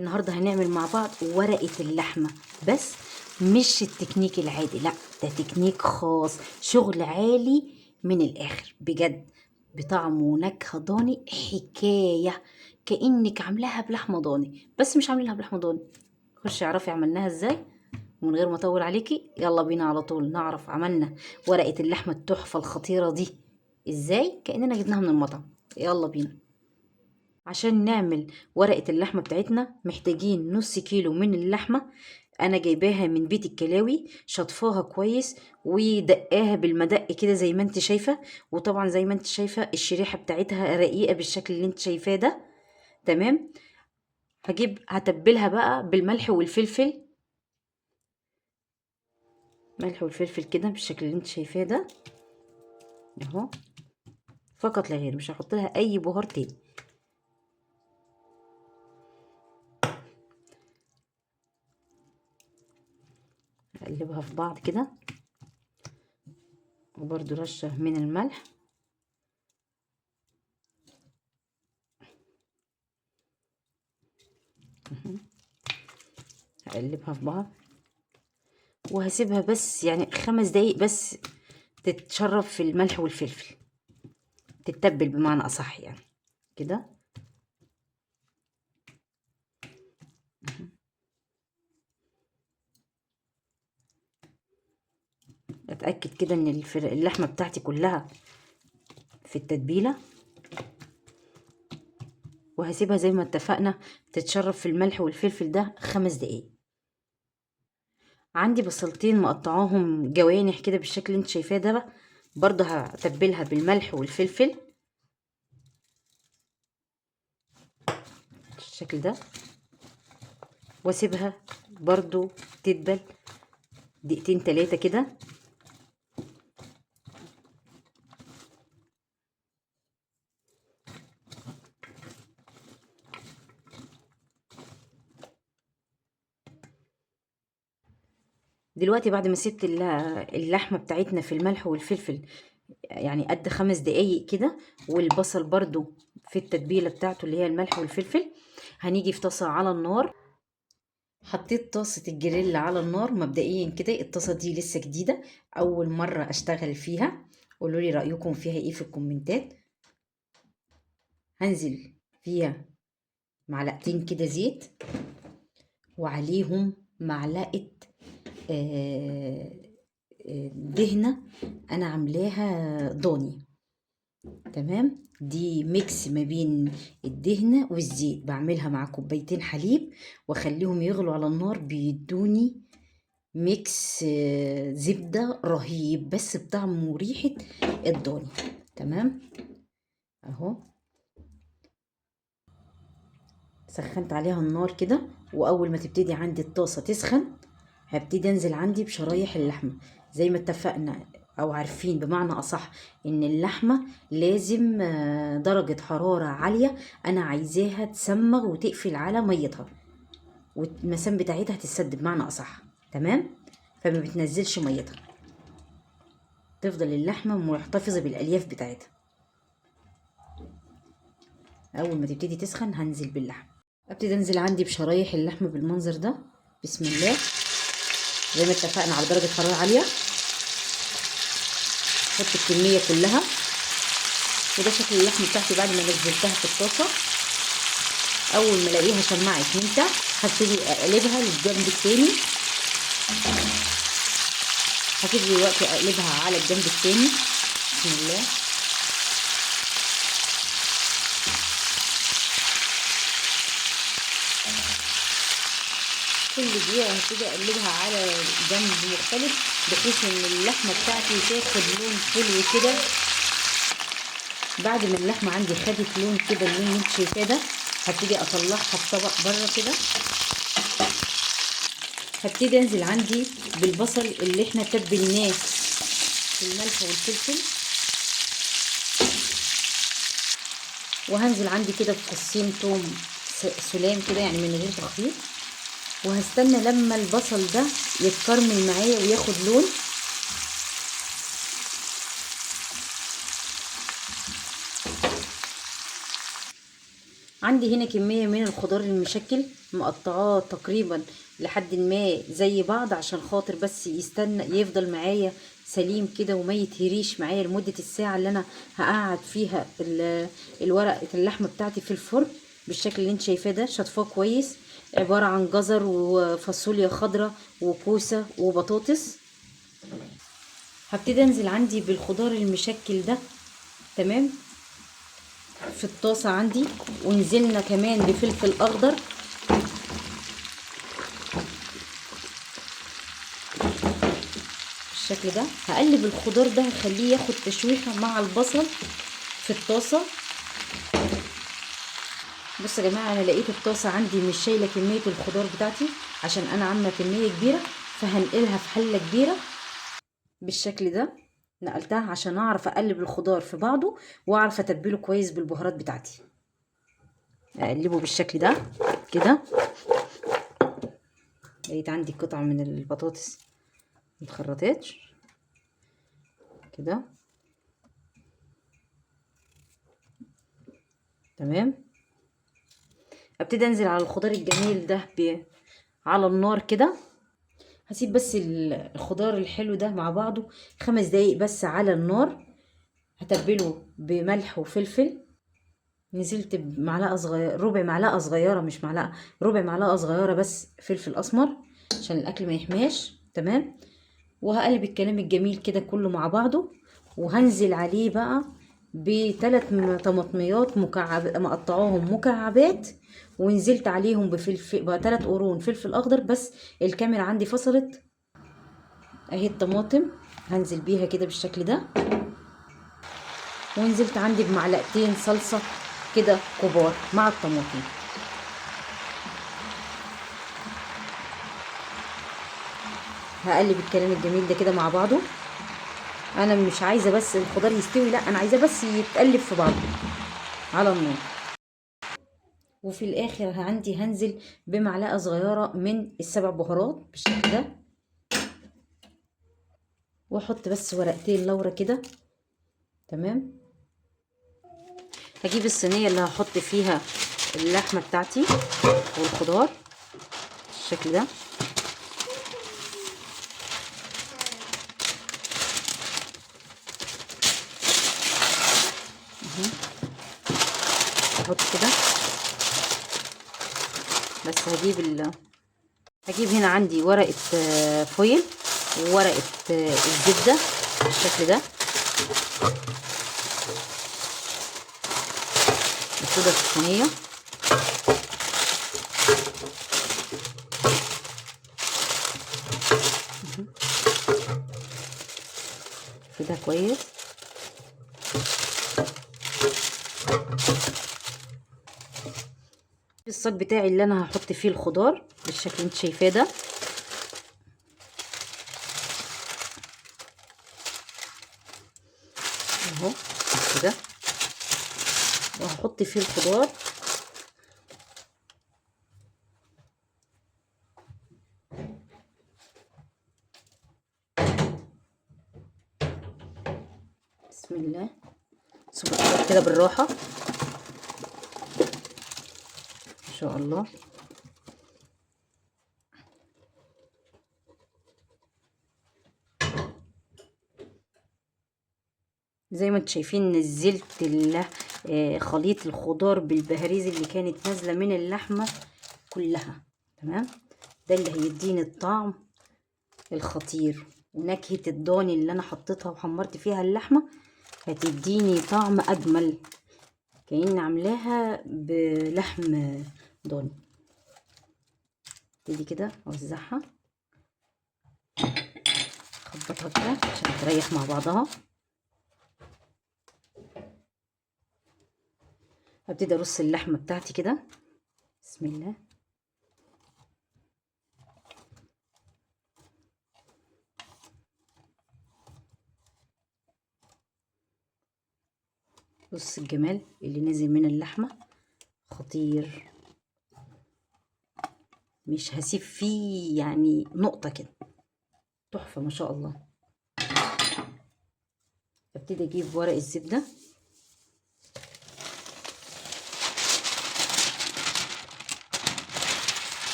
النهارده هنعمل مع بعض ورقة اللحمة، بس مش التكنيك العادي، لا ده تكنيك خاص، شغل عالي من الاخر بجد، بطعم ونكهة ضاني حكاية، كأنك عاملاها بلحمة ضاني، بس مش عاملينها بلحمة ضاني. خشي اعرفي عملناها ازاي ومن غير ما اطول عليكي، يلا بينا على طول نعرف عملنا ورقة اللحمة التحفة الخطيرة دي ازاي، كأننا جبناها من المطعم. يلا بينا. عشان نعمل ورقة اللحمة بتاعتنا محتاجين نص كيلو من اللحمة، انا جايباها من بيت الكلاوي، شطفاها كويس ودقاها بالمدق كده زي ما انت شايفة، وطبعا زي ما انت شايفة الشريحة بتاعتها رقيقة بالشكل اللي انت شايفاه ده. تمام. هتبلها بقى بالملح والفلفل، ملح والفلفل كده بالشكل اللي انت شايفاه ده اهو، فقط لا غير، مش هحط لها اي بهار تاني. اقلبها في بعض كده، وبرده رشه من الملح، هقلبها في بعض وهسيبها بس يعني 5 دقايق بس تتشرب في الملح والفلفل، تتبل بمعنى اصح يعني كده. اتاكد كده ان اللحمة بتاعتي كلها في التتبيله، وهسيبها زي ما اتفقنا تتشرب في الملح والفلفل ده 5 دقايق. عندي بصلتين مقطعاهم جوانح كده بالشكل اللي انت شايفاه ده، برضه هتبلها بالملح والفلفل بالشكل ده، واسيبها برضه تدبل دقيقتين 3 كده. دلوقتي بعد ما سبت اللحمة بتاعتنا في الملح والفلفل يعني قد 5 دقايق كده، والبصل برضو في التتبيلة بتاعته اللي هي الملح والفلفل، هنيجي في طاسة على النار. حطيت طاسة الجريل على النار مبدئيا كده، الطاسة دي لسه جديدة، أول مرة أشتغل فيها، قولوا لي رأيكم فيها إيه في الكومنتات. هنزل فيها معلقتين كده زيت، وعليهم معلقة دهنة أنا عاملاها ضاني. تمام. دي mix ما بين الدهنة والزيت، بعملها مع كوبايتين حليب واخليهم يغلوا على النار، بيدوني mix زبدة رهيب بس بطعم وريحة الضاني. تمام اهو، سخنت عليها النار كده، واول ما تبتدي عندي الطاسة تسخن هبتدي انزل عندي بشرايح اللحمة. زي ما اتفقنا او عارفين بمعنى اصح ان اللحمة لازم درجة حرارة عالية، انا عايزاها تسمغ وتقفل على ميتها، والمسام بتاعتها تتسد بمعنى اصح. تمام. فما بتنزلش ميتها، تفضل اللحمة محتفظة بالالياف بتاعتها. اول ما تبتدي تسخن هنزل باللحمة. ابتدي انزل عندي بشرايح اللحمة بالمنظر ده، بسم الله، زي ما اتفقنا على درجة حرارة عالية. حط الكمية كلها، وده شكل اللحمة بتاعتي بعد ما نزلتها في الطاسة. أول ما الاقيها شمعت من تحت هبتدي أقلبها للجنب التاني. هبتدي دلوقتي أقلبها على الجنب التاني، بسم الله. كل دقيقة هبتدي أقلبها على جنب مختلف بحيث إن اللحمة بتاعتي تاخد لون حلو كده. بعد ما اللحمة عندي خدت لون كده، اللون اللي انت شايفاه ده، هبتدي أطلعها في طبق بره كده. هبتدي أنزل عندي بالبصل اللي احنا تبلناه في الملح والفلفل، وهنزل عندي كده بفصين توم سلام كده، يعني من غير تخفيض، وهستنى لما البصل ده يتكرمل معايا وياخد لون. عندي هنا كمية من الخضار المشكل مقطعاه تقريبا لحد ما زي بعض، عشان خاطر بس يستنى يفضل معايا سليم كده وما يتهريش معايا لمدة الساعة اللي انا هقعد فيها الورقة اللحمة بتاعتي في الفرن بالشكل اللي انت شايفاه ده. شطفاه كويس، عبارة عن جزر وفاصوليا خضراء وكوسة وبطاطس. هبتدي انزل عندي بالخضار المشكل ده، تمام، في الطاسة عندي، ونزلنا كمان بفلفل اخضر. بالشكل ده هقلب الخضار ده، هخليه ياخد تشويحة مع البصل في الطاسة. بصوا يا جماعة، انا لقيت الطاسة عندي مش شايلة كمية الخضار بتاعتي عشان انا عاملة كمية كبيرة، فهنقلها في حلة كبيرة بالشكل ده. نقلتها عشان اعرف اقلب الخضار في بعضه واعرف اتبله كويس بالبهارات بتاعتي. اقلبه بالشكل ده كده. لقيت عندي قطعة من البطاطس متخرطتش كده، تمام. ابتدي انزل على الخضار الجميل ده على النار كده. هسيب بس الخضار الحلو ده مع بعضه 5 دقايق بس على النار. هتبله بملح وفلفل. نزلت بمعلقه صغيرة، ربع معلقه صغيرة، مش معلقه، ربع معلقه صغيرة بس فلفل اسمر عشان الاكل ما يحماش، تمام. وهقلب الكلام الجميل كده كله مع بعضه، وهنزل عليه بقى بثلاث طماطميات مكعب مقطعاهم مكعبات، ونزلت عليهم بفلفل بقى 3 قرون فلفل اخضر، بس الكاميرا عندي فصلت. اهي الطماطم هنزل بيها كده بالشكل ده، ونزلت عندي بمعلقتين صلصه كده كبار مع الطماطم. هقلب الكلام الجميل ده كده مع بعضه. انا مش عايزه بس الخضار يستوي، لا انا عايزه بس يتقلب في بعضه على النار. وفي الاخر عندي هنزل بمعلقه صغيرة من ال7 بهارات بالشكل ده، واحط بس ورقتين لورا كده، تمام. هجيب الصينية اللي هحط فيها اللحمة بتاعتي والخضار بالشكل ده. احط كده بس. هجيب هنا عندي ورقة فويل وورقة الزبدة بالشكل ده، مفروده في الصينية. كده كويس. الصاج بتاعي اللي انا هحط فيه الخضار بالشكل اللي انت شايفاه ده. اهو كده، وهحط فيه الخضار. بسم الله. صب الخضار كده بالراحة ان شاء الله. زي ما انتم شايفين نزلت خليط الخضار بالبهاريز اللي كانت نازله من اللحمة كلها، تمام. ده اللي هيديني الطعم الخطير، ونكهه الضاني اللي انا حطيتها وحمرت فيها اللحمة هتديني طعم اجمل، كأني عاملاها بلحم ضاني. ابتدي كده اوزعها، اخبطها كده عشان تريح مع بعضها. هبتدي ارص اللحمة بتاعتي كده، بسم الله. بص الجمال اللي نازل من اللحمة خطير، مش هسيب فيه يعني نقطة كده، تحفة ما شاء الله. ابتدي اجيب ورق الزبدة،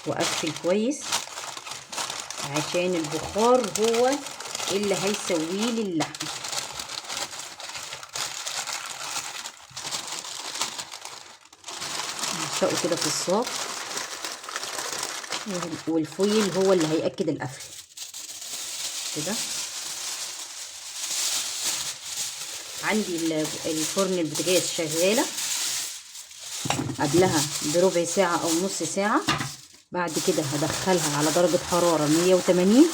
واقفل كويس عشان البخار هو اللي هيسويه لي اللحمة. نشقه كده في الصاج، والفويل هو اللي هيأكد القفل كده. عندي الفرن البوتاجاز شغالة قبلها بربع ساعة او نص ساعة. بعد كده هدخلها على درجه حرارة 180.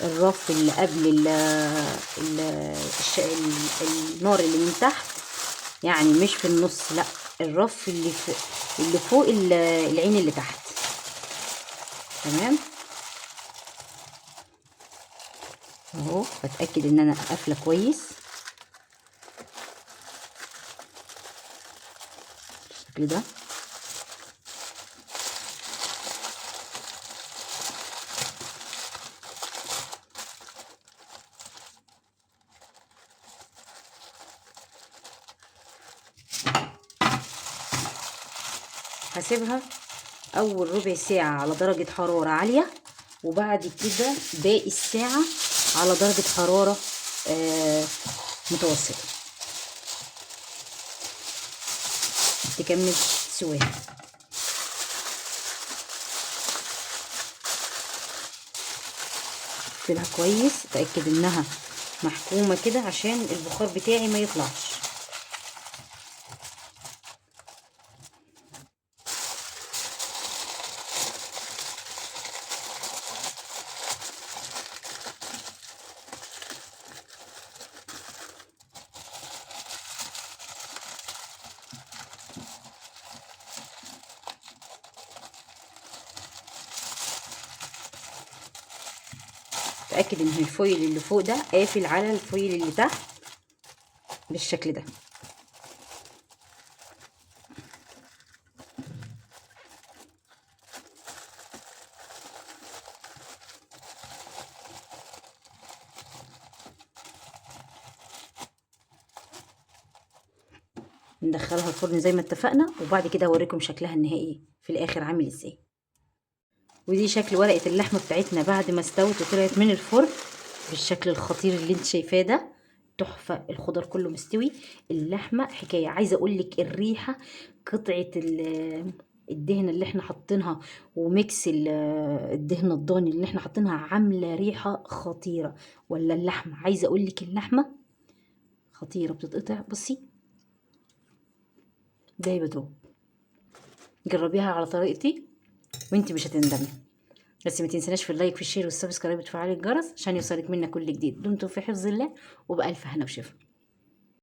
الرف اللي قبل النار اللي من تحت، يعني مش في النص، لا الرف اللي فوق العين اللي تحت. تمام اهو، بتاكد ان انا قافله كويس بالشكل ده. هسيبها اول ربع ساعة على درجة حرارة عالية، وبعد كده باقي الساعة على درجة حرارة متوسطة تكمل سواها. اقفلها كويس، اتأكد انها محكومة كده عشان البخار بتاعي ما يطلعش. اتاكد ان ال foil اللي فوق ده قافل على ال foil اللي تحت بالشكل ده. ندخلها الفرن زي ما اتفقنا، وبعد كده اوريكم شكلها النهائي في الاخر عامل ازاي. ودي شكل ورقة اللحمة بتاعتنا بعد ما استوت وطلعت من الفرن بالشكل الخطير اللي انت شايفاه ده، تحفة. الخضار كله مستوي، اللحمة حكاية. عايزة اقولك الريحة، قطعة الدهن اللي احنا حاطينها وميكس الدهن الضاني اللي احنا حاطينها عاملة ريحة خطيرة. ولا اللحمة، عايزة اقولك اللحمة خطيرة بتتقطع. بصي ده بدوب، جربيها على طريقتي وانت مش هتندمي. بس ما تنسناش في ال like في ال share وال subscribe وتفعيل الجرس عشان يوصلك منا كل جديد. دمتم في حفظ الله وبألف هنا وشفا.